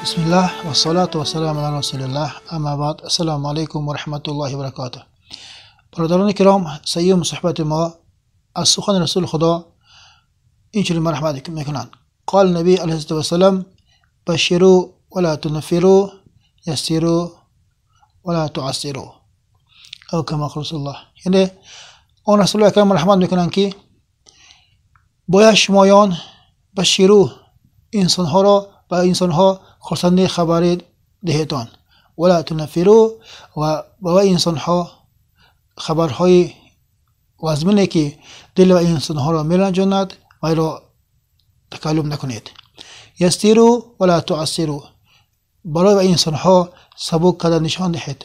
Бисмиллах, вассалату вассаламу аля расулиллах, амма баъд, ассалому алайкум ва раҳматуллоҳи ва баракатуҳ. Бародарони киром, сеюм суҳбати мо аз сухани расули худо инчунин марҳамат мекунанд. Қол наби алайҳиссалоту вассалам: баширу ва ла тунаффиру, яссиру ва ла туассиру. Ав кама қол расулуллоҳ. Яъне он расули акрам марҳамат мекунанд, ки бояд шумоён баширу инсонҳоро ба инсонҳо хурсандии хабарӣ диҳедон, ва ла тунаффиру, ва ба инсонҳо хабарҳои вазмине ки дили ва инсонҳоро меранҷонад вайро такаллум накунед. Яссиру ва ла туассиру, барои ва инсонҳо сабук карда нишон диҳед,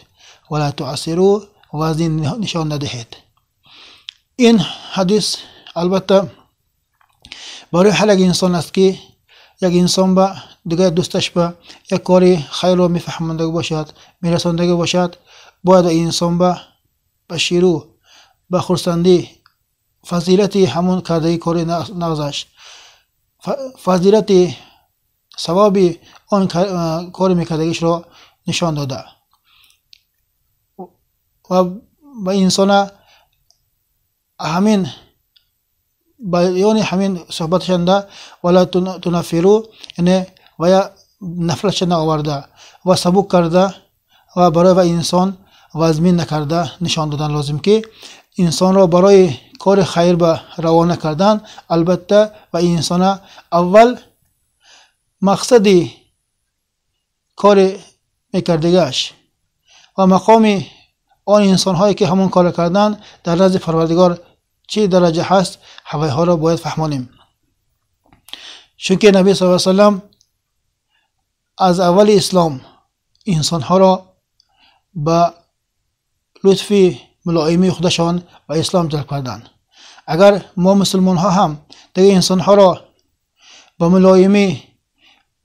ва ла туассиру, вазн нишон надиҳед. Ин ҳадис албатта барои ҳар як инсон аст, ки як инсон ба дигар дӯсташ ба як кори хайрро мефаҳмондагӣ бошад, мерасондагӣ бошад, бояд инсон ба баширу, ба хурсандӣ фазилати ҳамон кардаи кори нағзаш, фазилати савоби он кори мекардагишро нишон дода ва ба инсона ҳамин баёни ҳамин суҳбаташанда вала тунаффиру, яъне вая нафратша наоварда ва сабук карда ва барои ва инсон вазмин накарда нишон додан лозим, ки инсонро барои кори хайр ба равона кардан албатта ва инсона аввал мақсади кори мекардагиаш ва мақоми он инсонҳое ки ҳамон корро карданд дар назди Парвардигор чӣ дараҷа ҳаст, ҳавайҳоро бояд фаҳмонем. Чунки наби саллаллоҳу алайҳи васаллам аз аввали ислом инсонҳоро ба лутфи мулоимии худашон ба ислом ҷалб карданд. Агар мо мусулмонҳо ҳам дигар инсонҳоро ба мулоимӣ,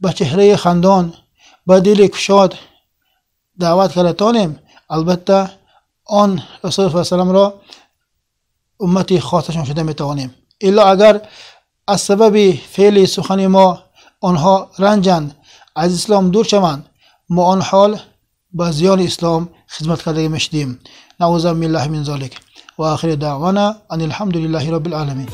ба чеҳраи хандон, ба дили кушод даъват карда тонем, албатта он расул саллаллоҳу алайҳи васалламро уммати хосашон шуда метавонем. Илло агар аз сабаби феъли сухани мо онҳо ранҷанд, аз ислом дур шаванд, мо он ҳол ба зиёни ислом хизмат кардагӣ мешудем. Наузу биллаҳи мин золик. Ва охири даъвана ан алҳамдулиллаҳи роббил оламин.